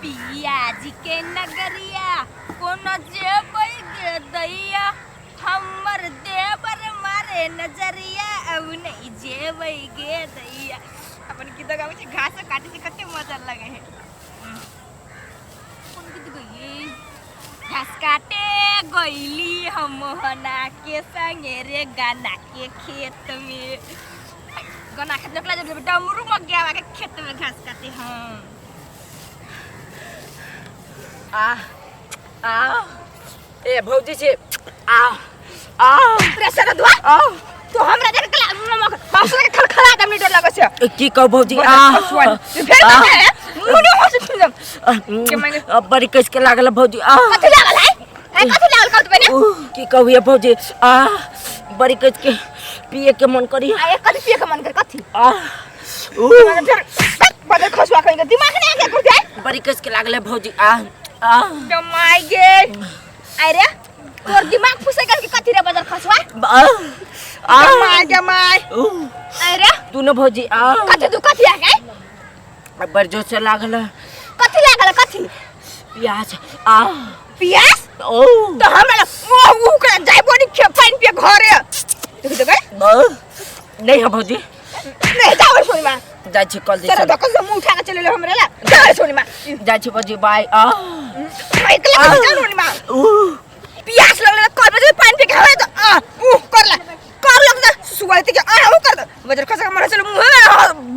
पिया जी के नगरिया कोनो जेबै गे दैया, हमर देवर मारे नजरिया, अब नहीं जेबै गे दैया। अपन गीत गाबै छै, घास काटे छै, कते मजा लगे है। कोन गीत गइए? घास काटे गइली हम मोहना के संगे रे गाना के खेत में, गना खेत निकला जब डमरू मग गया के खेत में घास काटे हम। आ आ ए भौजी से आ आ रे सरदुआ आ तू हमरा देख के हंस के खलखला दम नहीं डर लगै छै। की कहू भौजी, आ फेर कहे मुने हंस फिल्म के मांगे। बड़ी कस के लागल भौजी। आ कथि लागल है? ए कथि लागल कहत बने? की कहू ये भौजी, आ बड़ी कस के पिए के मन करी। आ एक कथि पिए के मन कर कथि? आ उ फिर बदल खसुआ कहीं के दिमाग नहीं आ गया कुछ जाए। बड़ी कस के लागल भौजी। आ आ कमाई गे, अरे तोर दिमाग फुसे गल के कथि रे बदल खसुआ? आ आ कमाई गे माय। अरे दुनो भौजी आ कथि दू कथि आ गए? बड़ जोर से लागल। कथि लागल कथि? प्यास। आ प्यास? ओ तो हमरा ओ उ कर जाय बोनी खे पानी पिए घरे देख देबै। नहीं है भौजी, नहीं जाओ सोनी मां जाइ छी कल। तेरे धक्का से मुंह उठा के चले ले हमरा ला जाओ सोनी मां। जाइ छी भौजी, बाय। आ एकला के जाओ सोनी मां। उ प्यास लगले त कल बजे पानी पी के हवे त आ उ कर ला कर लग जा सुवाई के आ उ कर दे बजर खसा के मरे चले मुंह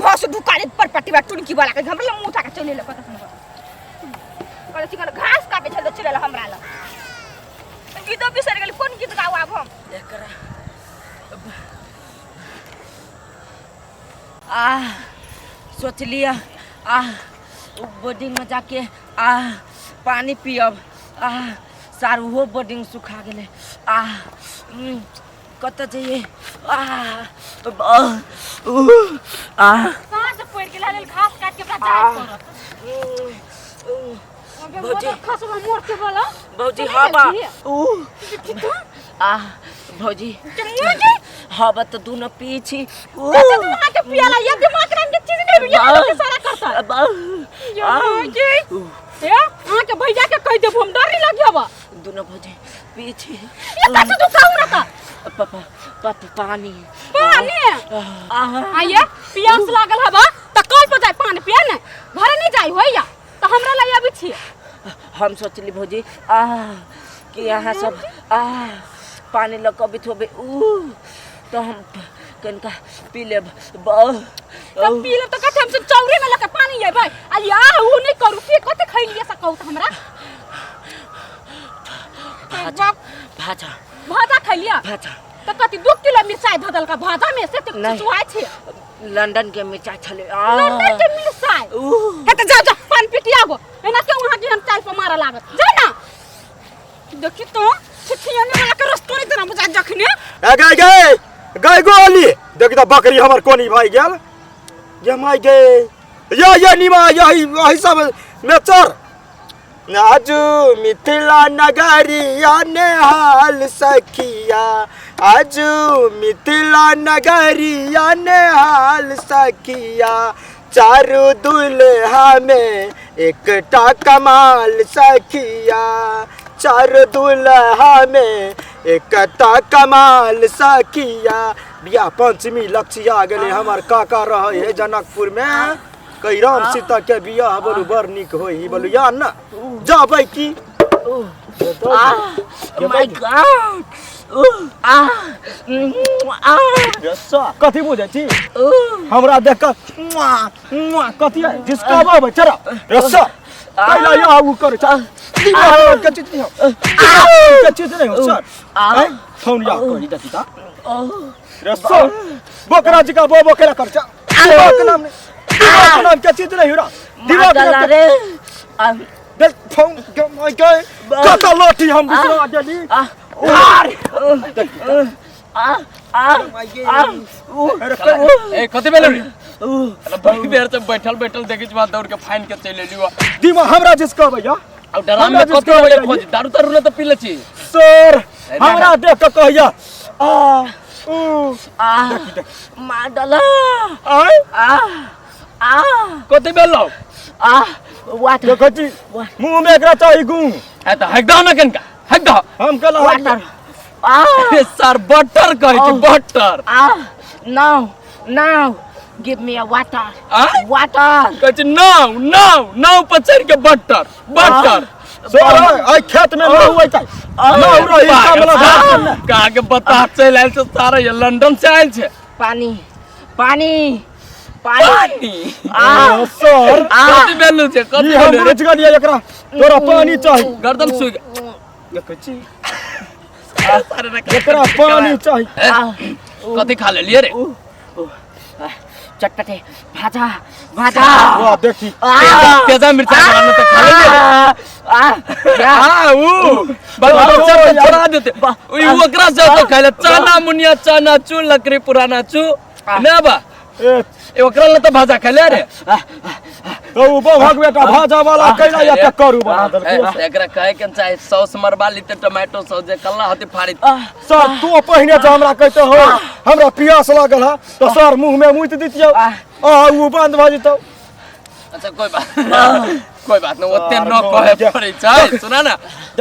भस ढुका दे पर पट्टी बा टुनकी वाला के हमरा ला मुंह उठा के चले ले। पता सुन कल चिकन घास काटे छल चले ले हमरा ला गीतो बिसर गेली। कोन गीत गाउ आब हम? एकरा आ सोच लिया आ बोर्डिंग में जाके आ पानी पियब। आ सार ओहो बोर्डिंग सुखा गेलै। आ कतऽ जइए? आ उ, आ कहाँ से पड़ गेल लेल घास काट के ओकरा जाय पड़त। भौजी। खसबा मोर के बोला भौजी हवा उ आ भौजी हवा तऽ दुनो पी छी। उ दिमाग के पियाला ये दिमाग नाम के चीज नहीं ये लोग के सारा करता ये उ, ए अहाँ के भैया के कह देबो हम, डर नहीं लग जाबा। दुनो भौजी पी छी। ये कथि तू कहू ना का? पापा पापा पानी पानी। आ आइए प्यास लागल हवा त कल पर जाय पानी पिए ने घरे नहीं जाय होइया त हमरा लाई अबै छी। हम सोचली भौजी आ कि यहाँ सब आ पानी लऽ कऽ अबैत होबै, उ तऽ हम कनिका पी लेब। त पी लेब त कथि हम सब चौरे में लऽ के पानी अयबै? आ या उ नहीं करू के कथि खैलिए से कहू त हमरा? भाजा भाजा भाजा खैलिए भाजा। त कथि 2 किलो मिरचाई धऽ देलका भाजा में से त नहीं। चुचुआइ छै। लंदन के मिरचाई छलै। आ लंदन के मिरचाई। उ हे त जा जा पानी पी के आगो, एना के वहां के हम चाय पर मारे लागत जा ना। देखी तो छिछियाने वाला के रस्तो नहीं देना बुझा जखने। ए गए गए गए गोली देख त बकरी हमर कोनी भाई गेल ये माय गे ये ये नीमा यही यही सब नेचर। आजू मिथिला नगरिया नेहाल सखिया, आजू मिथिला नगरिया नेहाल सखिया, चारू दुल्हा में एकटा कमाल सखिया, चारू दुल्हा में एकटा कमाल सखिया। बियाह पंचमी लक्ष्य गेलै, हमर काका रहै है जनकपुर में, कही राम सीता के बियाह बोलू बड़ नीक होई बोलू या ना जाबै की। आ my God आ आ कथी बुझै छी? उ हमरा देख कऽ मुआ, मुआ, कथी है जिसका बाबा चरा रस्सा कैला या उ कर चल दिमाग के चीज नहीं हो, दिमाग के चीज नहीं हो सर। आ हैं फोन या कही देखी ता ओ रस्सा बोकरा जी का बो बोकरा कर चल दिमाग के नाम नहीं, दिमाग के नाम के चीज नहीं हो रहा, दिमाग के मार नाम रे आ देख फोन के my गए कत लाठी हम बिसरा गेली। आ उधार आ आ आ उ अरे कर- ए कथी भेल रे? उ बड़ी देर से बैठल बैठल देखै छी दौड़ के फाइन के चलि एलियो। दिमाग हमरा जिसका भैया आ डराम हमरा में कथी जिसका होले भैया खोज दारू तारू ने त पी ले छी। सर ए, हमरा देख के कहिया आ उ आ मार डाला आय आ आ कथी भेल? आ वाटर देखै छी मुंह में एकरा चाही गुम है त हक दहो न कनका हक दहो हम कल वाटर आ अरे सर बटर कहै छै बटर आ now now give me a water आ वाटर कहै छै नाव नाव नाव पर चढ़ के बटर बटर सर आई खेत में ना हुए चाही ना रही कमला भात में कहाँ के बता चलि आयल छै सारा ये लंदन से आयल छै पानी पानी पानी पानी आ सर कथी भेलू छै कथी ई हम भेलू रे? बुझि गेलियै एकरा तोरा पानी चाही गर्दन सुइ गेल देखै छी सारे रे, एकरा पानी चाही ए, कथी खा लेलियै रे चटपटे भाजा भाजा वाह देखी तेजा तेजा मिर्चा के त खा लेलियै रे। आ आ हाँ ऊ बस बच्चा के छोड़ा देते ई ओकरा से तो खाइले चना मुनिया चना चू लकड़ी पुराना चू ना बा ए ए ओकरा ला तो भाजा खाइले रे तो उ बभक बेटा भाजा वाला कैला या त करू बना देलकै ए, एकरा कहे के चाहे सॉस मरबा ली ते टमाटो सॉस जे कल्ला होती फाड़ी सर तू पहिने जे हमरा कहते हो हमरा प्यास लागल है तो सर मुंह में मुइत दितियौ आ उ बंद भऽ जेतौ अच्छा कोई बात कोई बात नहीं ओते न कहे पड़ै छै सुना ना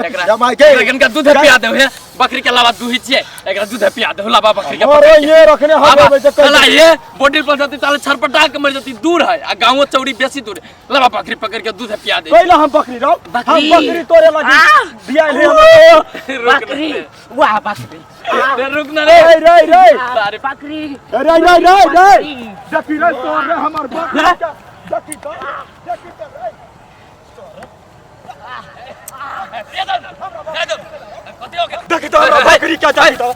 एकरा जमाई के। एकरा कनका दूध पिया देऊ हे बकरी के अलावा दूध छियै एकरा दूध पिया देऊ लाबा बकरी के अरे ये रखने हम आबा, अबै जे कहि साला ये बॉडी पर जती ताले छरपटा के मर जती दूर है आ गांवो चौड़ी बेसी दूर है लाबा बकरी पकड़ के दूध पिया दे कैला हम बकरी रहो हम बकरी। बकरी तोरे लगी बियाह ले हम बकरी वाह बकरी रे रुक ना रे रे रे रे सारे बकरी रे रे रे रे देखी रे तोर रे हमर बकरी के देखी तो देखी तो रे देखी तो हमरा बकरी के चाही तो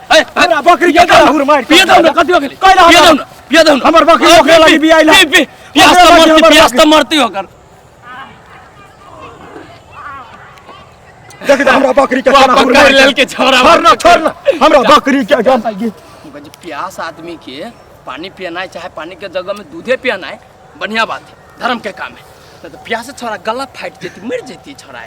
हमरा बकरी के हुर मार पिए दऊ ना कथी हो गेली कैला पिए दऊ ना पिए दऊ ना हमर बकरी ओकरे लगी बियाह ला। पी पी प्यास ओकरे त लगी मरती हमर प्यास त बकरी। मरती ओकर देखी तो हमरा बकरी के वाह, केना हुर पकड़ मार लेल के छोरा छोड़ ना छोड़ ना हमरा बकरी के जान पाई जे प्यास आदमी के पानी पियनाइ चाहे पानी के जगह में दूधे पियनाइ बढ़िया बात है धर्म के काम है नहीं तो प्यास से छोरा गला फाटि जेती मर जेती छोरा